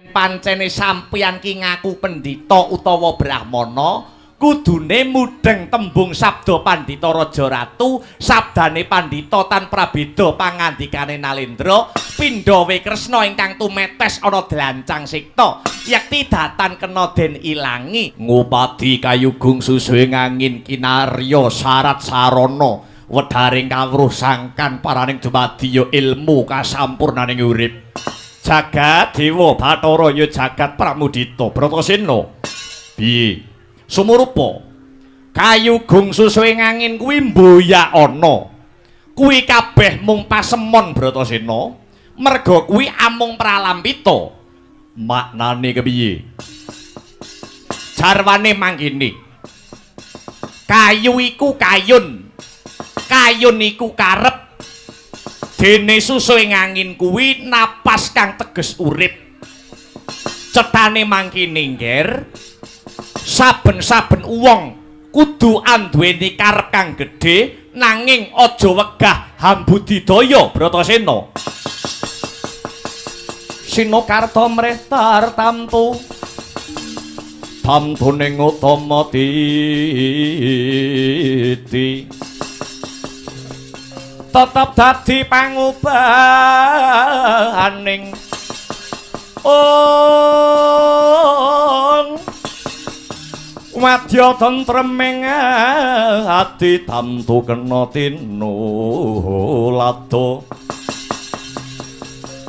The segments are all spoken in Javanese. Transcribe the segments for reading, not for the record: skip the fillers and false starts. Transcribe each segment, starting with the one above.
Pancene sampeyan ki ngaku pendhita utawa brahmana, kudune mudheng tembung sabda pandhita raja ratu, sabdane pandhita tan prabeda pangandikane Nalendra, pindhawe Kresna ingkang tumetes ana dlancang sikta, yekti datan kena den ilangi. Ngupadi kayugung susuhing angin kinarya sarat sarana, wedharing kawruh sangkan paraning dumadi ya ilmu kasampurnaning urip. Jagat Dewa Bathara ya jagat Pramudita Bratasena. Piye? Sumurupa kayugung susuhing angin kuwi mboyak ana. Kuwi kabeh mung pasemon Bratasena, merga kuwi amung pralampita. Maknane kepiye? Jarwane mangkene. Kayu iku kayun. Kayun iku karep. Dene susuhing angin kuwi napas kang teges urip. Cethane mangkene, Ngger. Saben-saben wong kudu anduweni karep kang gedhe, nanging aja wegah hambudidaya Bratasena. Sinokarta mreh tartamtu tamtuning utama titi tetep dadi pangubahaning ong wadya tentreming ati tamtu kena tinulada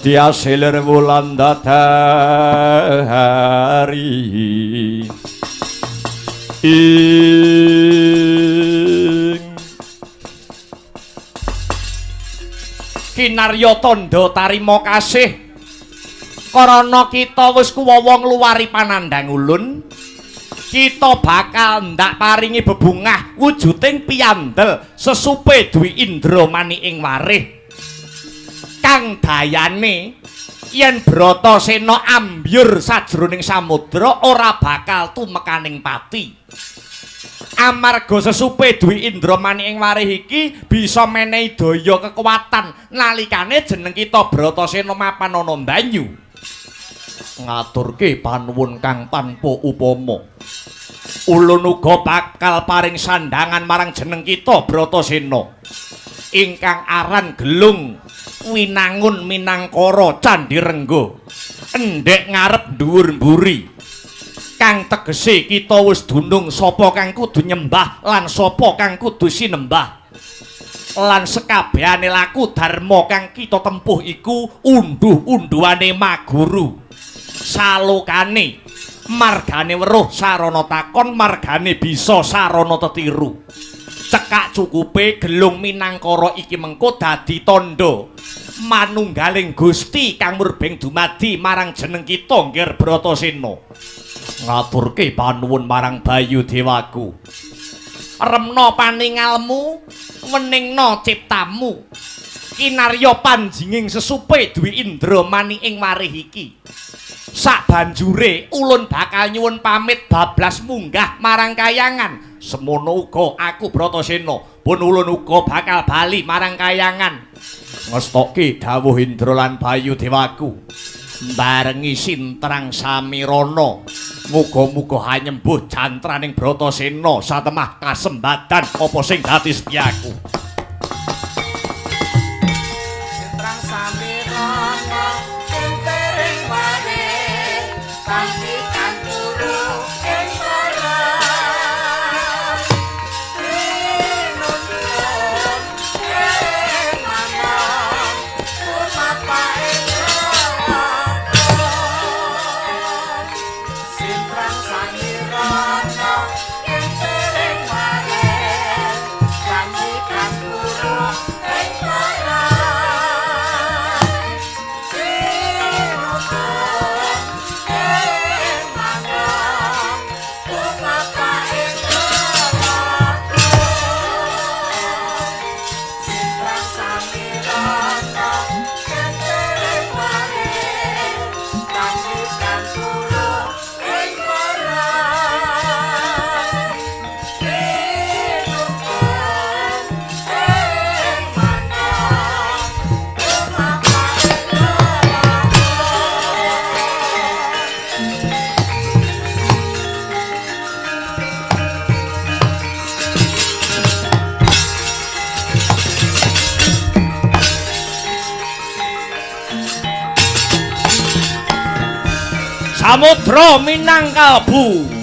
diasilir wulan dadari ing kinarya tandha tarima kasih karana kita wis kuwawa ngluwari panandhang ulun, kita bakal ndak paringi bebungah wujuding piyandel sesupe Dwi Indra maniking warih kang dayane yen Bratasena ambyur sajroning samudra ora bakal tumekaning pati. Amarga sesupe Dwi Indra maniking warih iki bisa menehi daya kekuatan nalikane jeneng kita Bratasena mapan ana banyu. Ngaturke panuwun kang tanpa upama. Ulun uga bakal paring sandhangan marang jeneng kita Bratasena ingkang aran Gelung Winangun Minangkara Candhi Rengga endhek ngarep dhuwur mburi kang tegese kita wis dunung sapa kang kudu nyembah lan sapa kang kudu sinembah lan sekabehane laku dharma kang kita tempuh iku unduh-unduhane maguru salokane margane weruh sarana takon margane bisa sarana tetiru. Cekak cukupe Gelung Minangkara iki mengko dadi tandha manunggaling Gusti kang murbeng dumadi marang jeneng kita Ngger Bratasena. Ngaturke panuwun marang Bayu Dewaku. Remna paningalmu, weningna ciptamu. Kinarya panjinging sesupe Dwi Indra maniking warih iki. Sabanjure ulun bakal nyuwun pamit bablas munggah marang kayangan. Semono uga aku Bratasena pun ulun uga bakal bali marang kayangan. Ngestokke dawuh Indra lan Bayu Dewaku. Barengi Sintrang Samirana. Muga-muga hanyembuh jantraning Bratasena satemah kasembadan apa sing dadi setiaku. Sintrang Samirana entering warih kanthi kanturu ing marang tinuntun ing mangan tumapake lakon. Sintrang Samirana entering warih kanthi kanturu ing marang tinuntun ing Samudra Minangkalbu.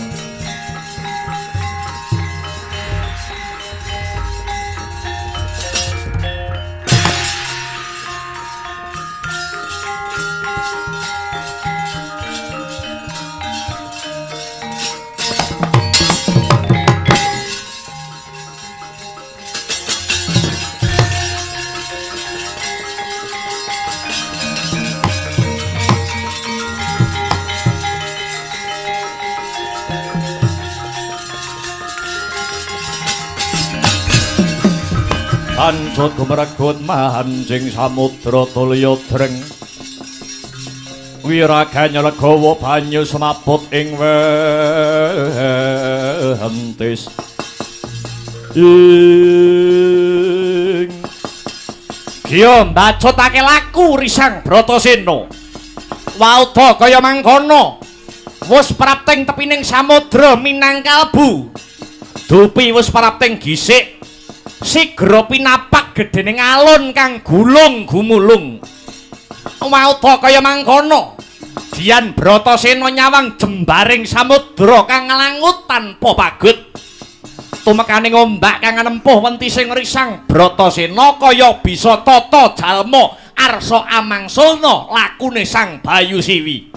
Kancut gumregut mancing samudra tulya dreng wiraganya legawa banyu semaput ing wentis ing Giya mbacutake laku Risang Bratasena. Wauda kaya mangkono wus prapting tepining samudra Minangkalbu. Dupi wus prapting gisik sigra pinapak gedhening alun kang gulung gumulung. Wauda kaya mangkono Dian Bratasena nyawang jembaring samudra kang nglangut tanpa pagut. Tumekaning ombak kang nempuh wentising Risang Bratasena kaya bisa tata jalma arsa amangsulna lakune Sang Bayu Siwi.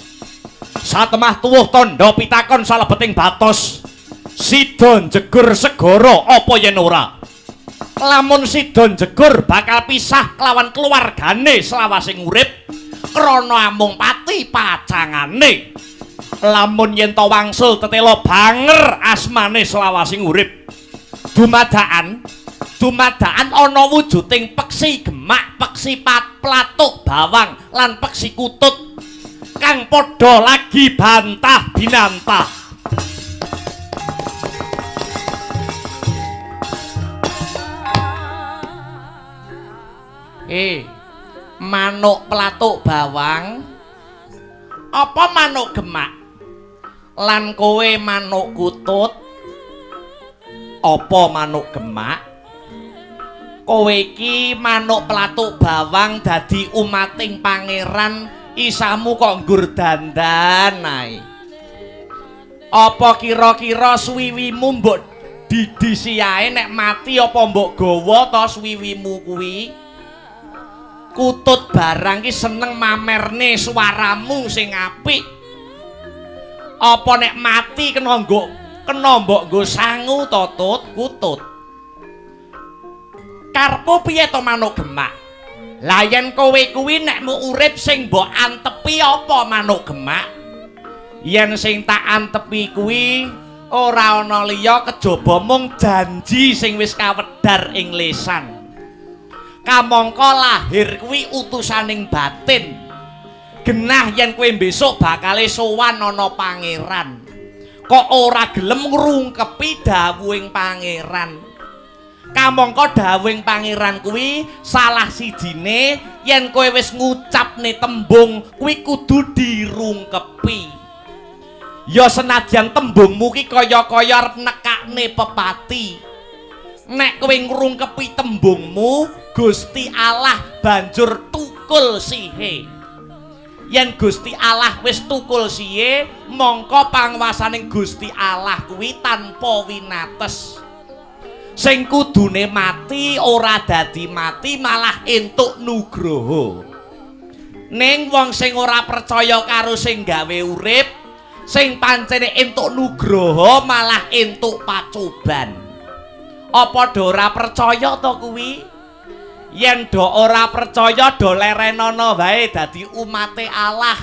Satemah tuwuh tandha pitakon salebeting batos sida njegur segara apa yen ora? Lamun sida njegur bakal pisah kelawan keluargane selawasing urip krana amung pati pacangane. Lamun yen ta wangsul tetela banger asmane selawasing urip. Dumadaan ana wujuding peksi gemak, peksi platuk bawang lan peksi kutut kang padha lagi bantah binantah. Manuk platuk bawang apa manuk gemak lan kowe manuk kutut apa manuk gemak? Kowe iki manuk platuk bawang dadi umating pangeran, isamu kok nggur dandan ae. Apa kira-kira suwiwimu mbok didisi ae nek mati apa mbok gawa to suwiwimu kuwi? Kutut barang ki seneng mamerne suaramu sing apik. Apa nek mati kena mbok nggo sangu to tut kutut? Karepmu piye to manuk gemak? Lah yen kowe kuwi nek mu urip sing mbok antepi apa manuk gemak? Yen sing tak antepi kuwi ora ana liya kejaba mung janji sing wis kawedhar ing lesan. Kamangka lahir kuwi utusaning batin. Genah yen kowe besok bakale sowan ana pangeran. Kok ora gelem ngrungkepi dawuhing pangeran? Kamangka dawuhing pangeran kuwi salah sijine yen kowe wis ngucapne tembung kuwi kudu dirungkepi. Ya senadyan tembungmu ki kaya-kaya arep nekakne pepati. Nek kowe ngrungkepi tembungmu, Gusti Allah banjur tukul sihe. Yen Gusti Allah wis tukul sihe, mongko panguwasaning Gusti Allah kuwi tanpa winates. Sing kudune mati ora dadi mati, malah entuk nugroho. Ning wong sing ora percaya karo sing gawe urip, sing pancene entuk nugroho malah entuk pacoban. Apa do ora percaya to kuwi? Yen do ora percaya do lerenono wae dadi umate Allah.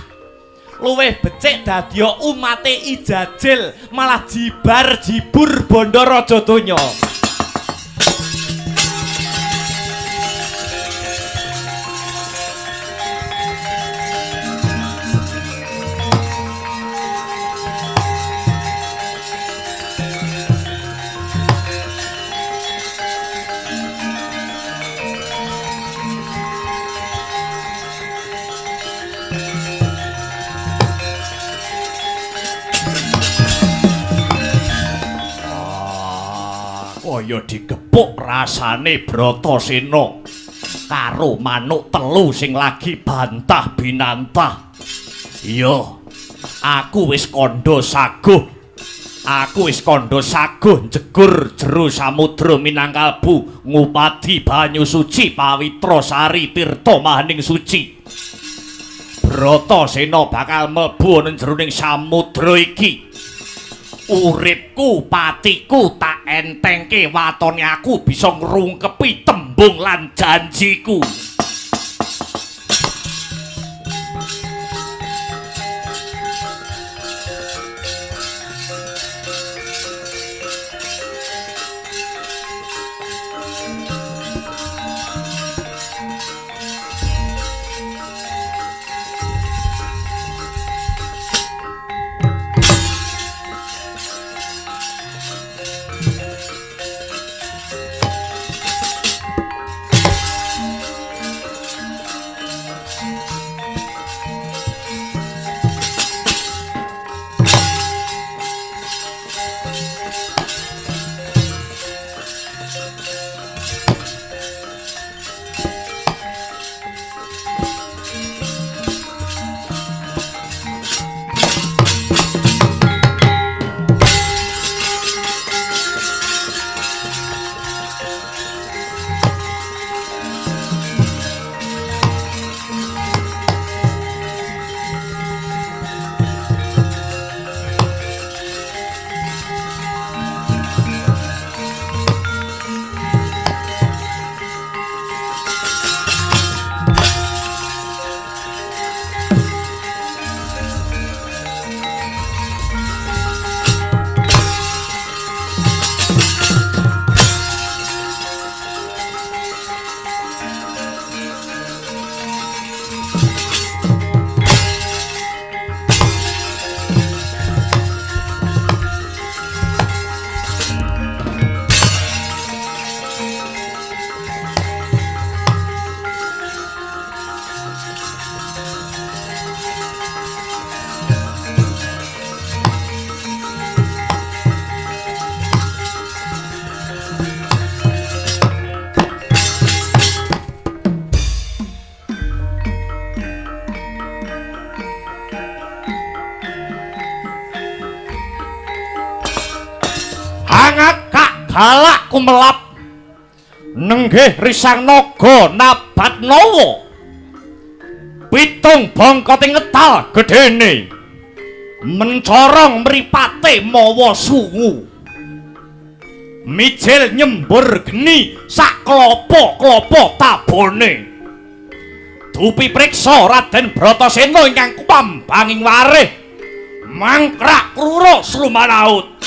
Luwih becik dadi umate Ijajil, malah jibar jibur bondo raja donya. Kaya digepuk rasane Bratasena karo manuk telu sing lagi bantah binantah. Iya, Aku wis kandha saguh. Aku wis kandha saguh njegur jero samudra minangkalbu ngupadi banyu suci pawitra sari tirta mahaning suci. Bratasena bakal mlebu ana jroning samudra iki. Uripku, patiku tak entengke watone aku bisa ngrungkepi tembung lan janjiku. Galak kumelap nenggih risang naga nabat nawa pitung bongkote ngetal gedene mencorong mripate mawa sungu mijil nyembur geni sak klopo-klopo tabone dupi priksa Raden Bratasena ingkang kumambanging warih mangkrak krura slumanaut.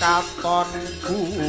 Katon kumawan.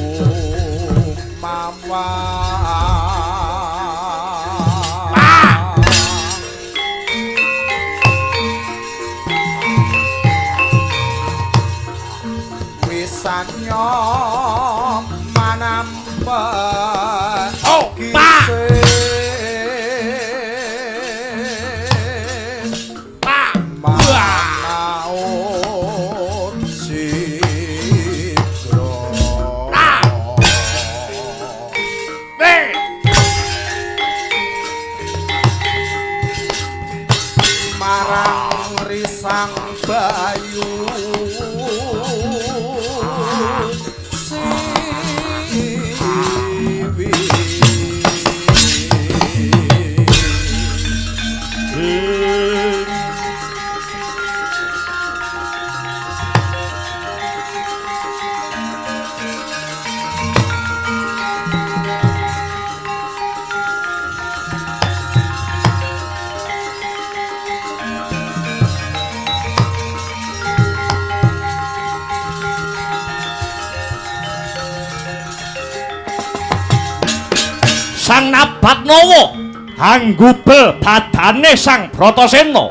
Sang Nabatnawa hanggubel badane Sang Bratasena.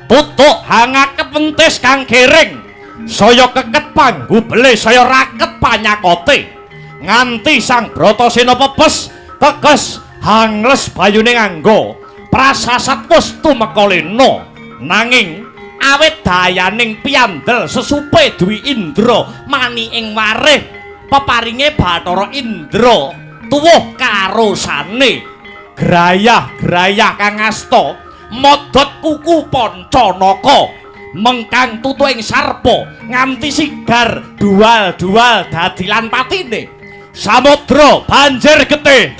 Tutuk hangaket wentis kang giring, saya keket panggubele, saya raket panyakote. Nganti Sang Bratasena pepes kekes hangles bayune nganggo prasasat wis tumeka lena. Nanging awit dayaning piyandel sesupe Dwi Indra mani ing warih peparinge Bathara Indra tuwuh karosane grayah-grayah kang asta modhot kuku Pancanaka mengkang tutu ing sarpa nganti sigar dual-dual dadi lan patine samudra banjir getih.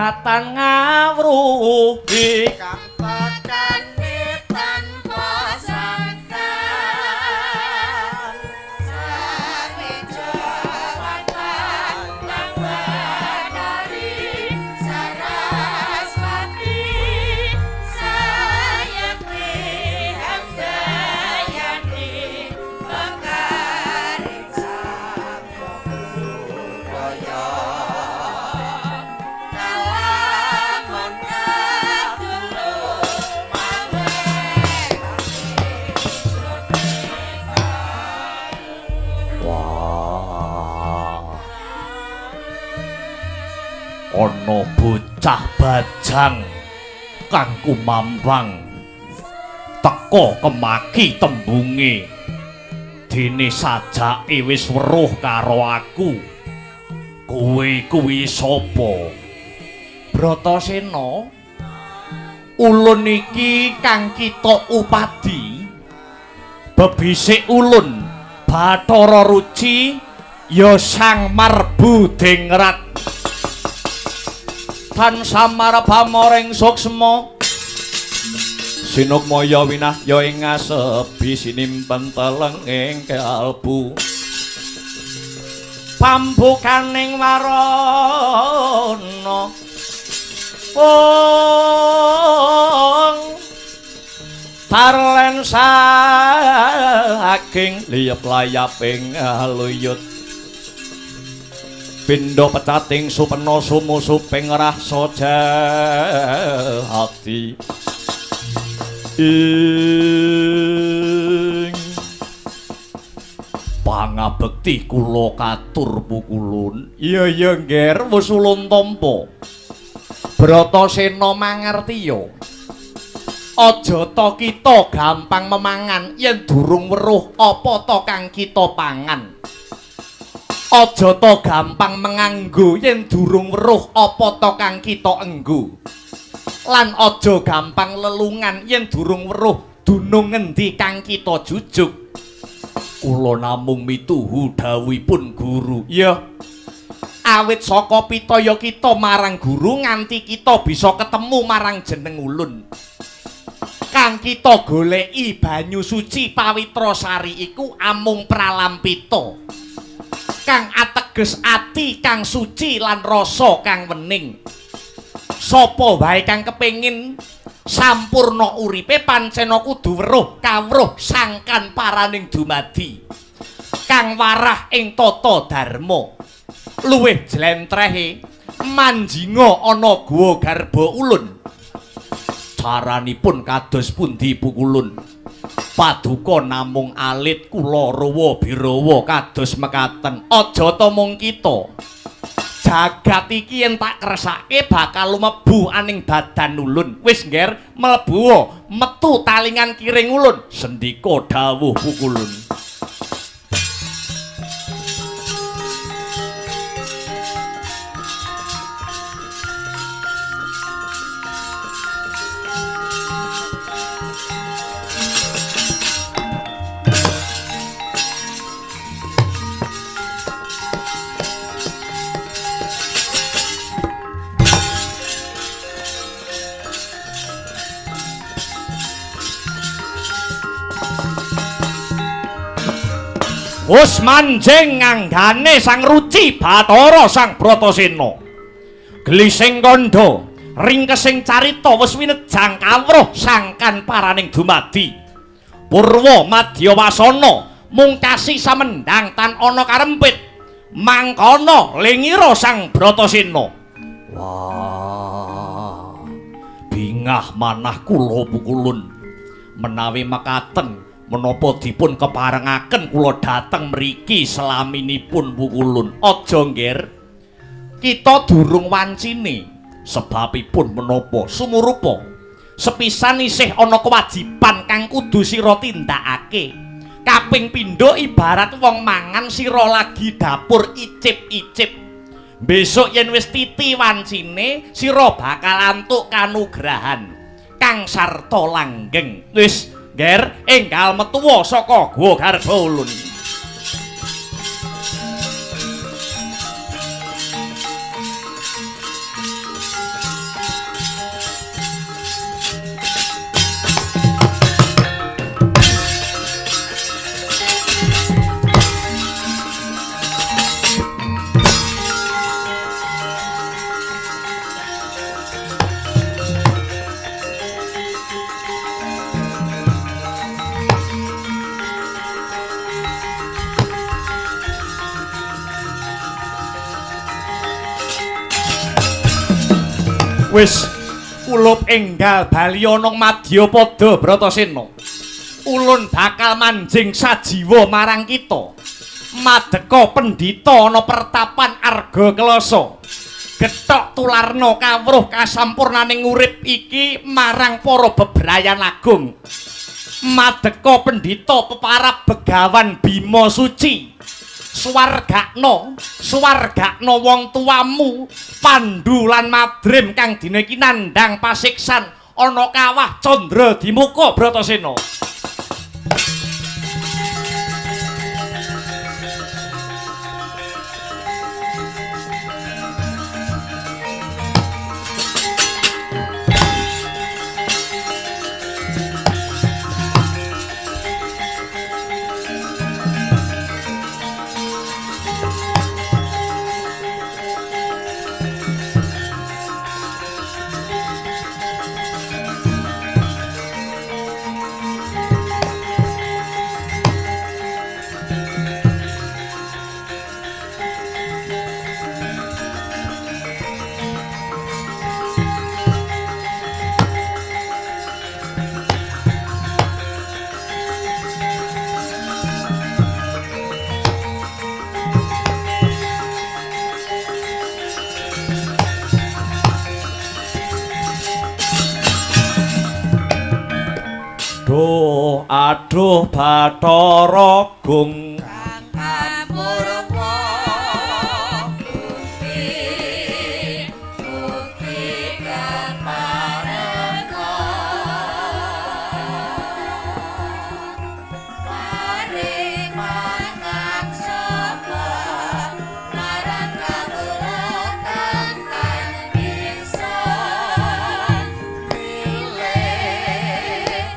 Tatan ngawruhi kang tekane tanpa sangkan sawejo watan Bathari Saraswati sayekti handayani mekaring sabda budaya. Ana bocah bajang kang kumambang teka kemaki tembunge, dene sajake wis weruh karo aku. Kowe kuwi sapa? Bratasena, ulun iki kang kita upadi bebisik ulun Bathara Ruci ya Sang Marbu Dengrat. Tan samar pamoring suksma sinukmaya winahya ing ngasebi sinimpen teleng ing kalbu pambukaning warana wong tarlen saking liyep layaping aluyut pindha pecating supena sumusuping rasa jati ing pangabekti kula katur pukulun. Iya iya ngger, wis ulun tampa. Bratasena mangertiya, aja ta kita gampang memangan yen durung weruh apa ta kang kita pangan. Aja ta gampang menganggo yen durung weruh apa ta kang kita enggo. Lan aja gampang lelungan yen durung weruh dunung ngendi kang kita jujuk. Kula namung mituhu dawuhipun guru. Iya. Awit saka pitaya kita marang guru nganti kita bisa ketemu marang jeneng ulun. Kang kita goleki banyu suci pawitra sari iku amung pralampita. Kang ateges ati kang suci lan rasa kang wening. Sapa wae kang kepengin sampurna uripe pancena kudu weruh kawruh sangkan paraning dumadi. Kang warah ing tata dharma. Luwih jlentrehe manjinga ana guwa garba ulun. Caranipun kados pundi pukulun? Paduka namung alit kula rawa birawa kados mekaten. Aja ta mung kita. Jagat iki yen tak kersake bakal lumebu aning badan ulun. Wis ngger mlebu metu talingan kiring ulun. Sendika dawuh pukulun. Wus manjing nganggane Sang Ruci Bathara Sang Bratasena. Glising kandha, ringkesing carita wis winejang kawruh sangkan paraning dumadi. Purwa madya wasana mungkasi samendhang tan ana karempit. Mangkana lingira Sang Bratasena. Wah. Bingah manah kula pukulun menawi mekaten menapa dipun keparengaken kula dhateng mriki selaminipun pukulun. Aja ngger, kita durung wancine. Sebabipun menapa sumurupa sepisan isih ana kewajiban kang kudu sira tindakake. Kaping pindho ibarat wong mangan sira lagi dapur icip-icip. Besok yen wis titi wancine sira bakal antuk kanugrahan kang sarta langgeng. Wis ngger, enggal metuwa saka guwa garba ulun. Wis kulup enggal bali ana madyapada Bratasena. Ulun bakal manjing sajiwa marang kita. Madeka pendhita ana pertapan Arga Kelasa. Gethok tularna kawruh kasampurnaning urip iki marang para bebrayan agung. Madeka pendhita peparab Begawan Bima Suci. Suwargakna, suwargakna wong tuamu Pandu lan Madrim kang dina iki nandhang pasiksan ana kawah Candra Dimuka Bratasena. Duh aduh Bathara Gung kang amurwa bukti bukti keparenga paring mangaksama marang kawula kang tan bisa milih.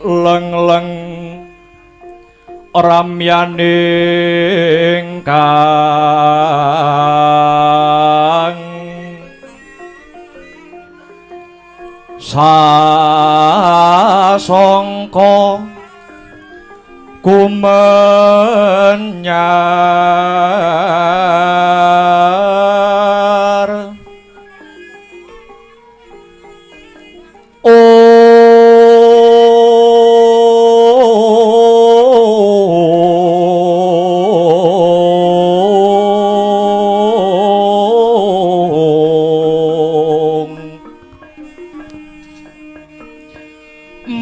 Leng-leng ramyaning kang sasongko kumenyar.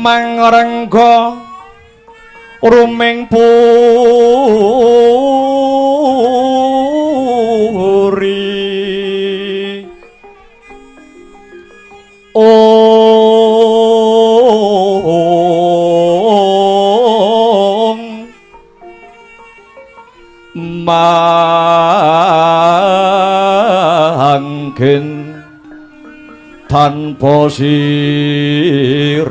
Mangrengga ruming puri ong manggen tanpa siring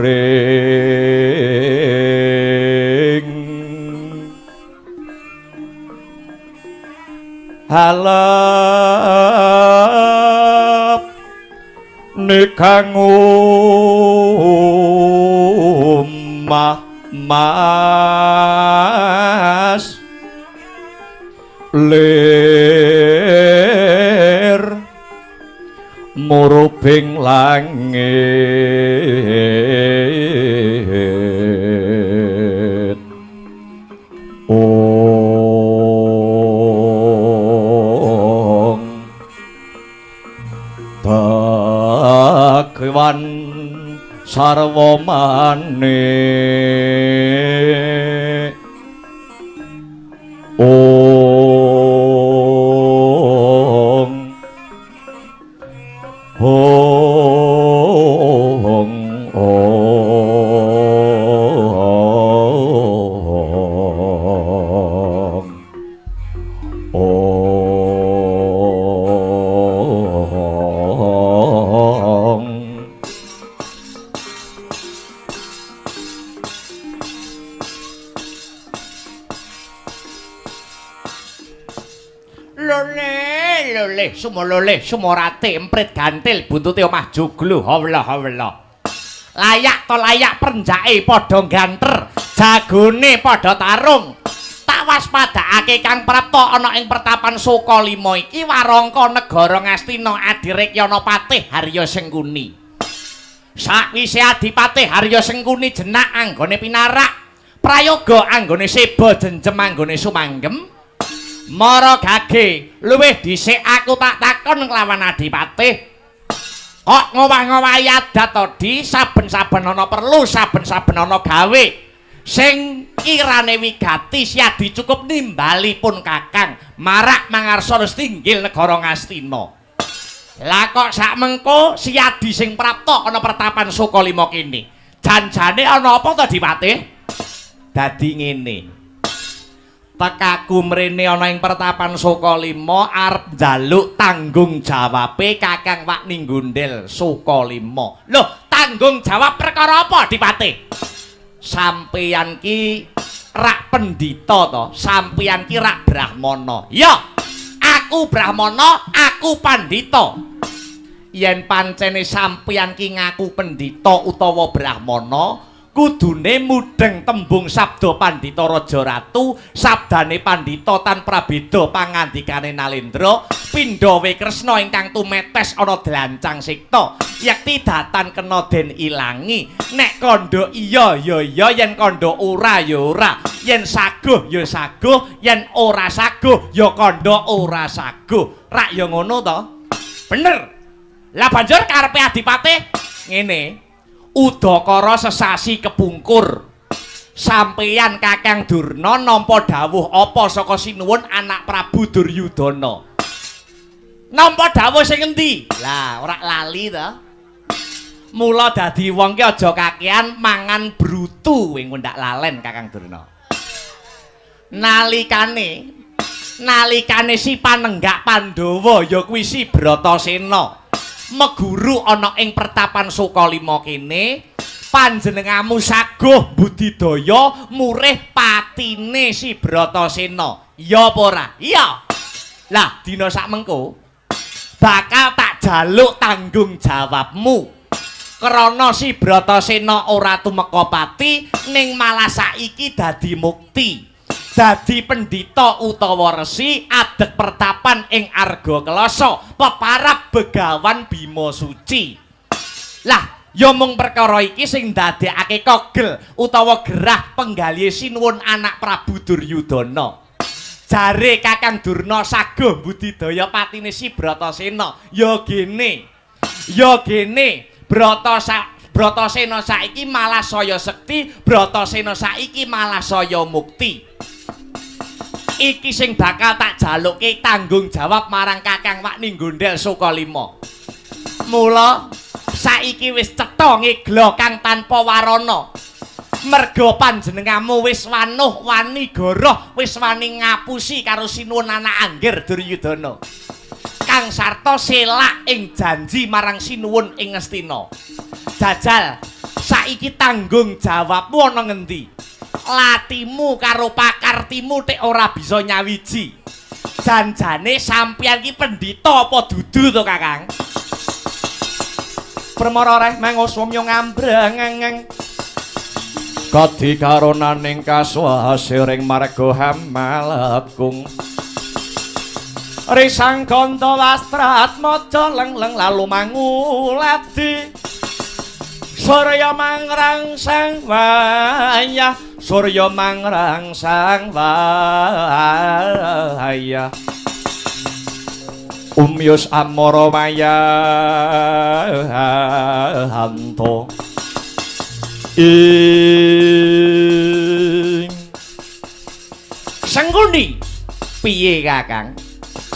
halep nikang omah mas lir murubing langit. Ong Bhagawan sarwa manik. Ong Ong Ong Ong. Lole, lole, sumolole, sumorate, emprit gantil, buntute omah joglo, hawla hawla. Layak to layak prenjake padha ganter, jagone padha tarung. Tak waspadakake Kang Prapta ana ing pertapan Sukalima iki warangka negara Ngastina Adirekyana Patih Harya Sengkuni. Sakwise Adipatih Harya Sengkuni jenak anggone pinarak, prayoga anggone seba jenjem anggone sumanggem. Mara gage luwih dhisik aku tak takon kelawan Adipatih. Kok ngowah-ngowahi adat to, Di? Saben-saben ana perlu, saben-saben ana gawe sing kirane wigati siadi cukup nimbalipun Kakang marak mangarsa tinggil negara Ngastina. Lah kok sak mengko siadi sing prapta ana pertapan Sukalima kene. Janjane ana apa to, Dipatih? Dadi ngene. Tekaku mrene ana ing pertapan Sukalima arep njaluk tanggung jawabe Kakang Wak Ninggundel Sukalima. Loh, tanggung jawab perkara apa, Dipatih? Sampeyan ki rak pendhita to, sampeyan ki rak brahmana. Ya, aku brahmana, aku pandhita. Yen pancene sampeyan ki ngaku pendhita utawa brahmana, kudune mudheng tembung sabda pandhita raja ratu, sabdane pandhita tan prabeda pangandikane Nalendra, pindhawe Kresna ingkang tumetes ana dlancang sikta, yekti datan kena den ilangi. Nek kandha iya ya iya, yen kandha ora ya ora, yen saguh ya saguh, yen ora saguh ya kandha ora saguh. Rak ya ngono to? Bener. Lah banjur karepe Adipatih ngene. Udakara sesasi kepungkur. Sampeyan Kakang Durna nampa dawuh apa saka sinuwun anak Prabu Duryudana? Nampa dawuh sing endi? Lah ora lali to. Mula dadi wong ki aja kakean mangan brutu kowe ndak lalen Kakang Durna. Nalikane si panenggak Pandhawa ya kuwi si Bratasena meguru ana ing pertapan Sukalima kene, Panjenenganmu saguh budidaya murih patine si Bratasena. Iya apa ora? Iya. Lah dina sakmengko bakal tak jaluk tanggung jawabmu. Krana si Bratasena ora tumeka pati ning malah saiki dadi mukti. Dadi pendhita utawa resi adeg pertapan ing Arga Kelasa peparab Begawan Bima Suci. Lah ya mung perkara iki sing ndadekake kogel utawa gerah penggalihe sinuwun anak Prabu Duryudana. Jare Kakang Durna saguh budidaya patine si Bratasena. Ya gene. Ya gene Bratasena saiki malah saya sekti, Bratasena saiki malah saya mukti. Iki sing bakal tak jalukke tanggung jawab marang Kakang Wakni Gondel Sukalima. Mula saiki wis cetha ngegla kang tanpa warana. Merga panjenenganmu wis wanuh wani goroh, wis wani ngapusi karo sinuwun anak Angger Duryudana. Kang sarta selak ing janji marang sinuwun ing Ngastina. Jajal, saiki tanggung jawabmu ana ngendi? Latimu karo pakartimu tek ora bisa nyawiji. Janjane sampeyan ki pendhita apa dudu to, Kakang? Permara reh mangoswamya ngambrang. Kadi karonaning kaswasiring marga hamalekung. Risang ganda wastratmaja lengleng lalu manguladi. Surya mangrangsang wayah, surya mangrangsang wayah. Umyus amara wayahanto. Ing Sengkuni piye Kakang?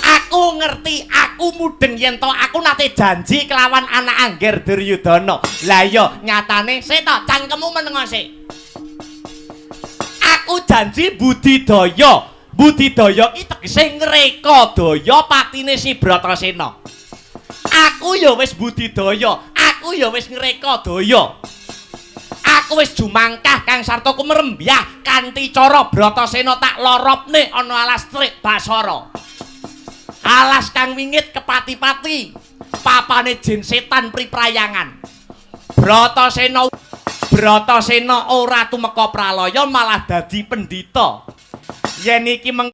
Aku ngerti, aku mudeng yen to aku nate janji kelawan anak Angger Duryudana. Lah iya nyatane sik to cangkemmu menengo sik. Aku janji budidaya. Budidaya iki tegese ngreka daya patine si Bratasena. Aku ya wis budidaya, aku ya wis ngreka daya. Aku wis jumangkah Kang Sarta kumrembyah kanthi cara Bratasena tak loropne ana alas Trik Basara. Alas kang wingit kepati-pati, papane jin setan priprayangan. Bratasena ora tumeka pralaya malah dadi pendhita. Yen iki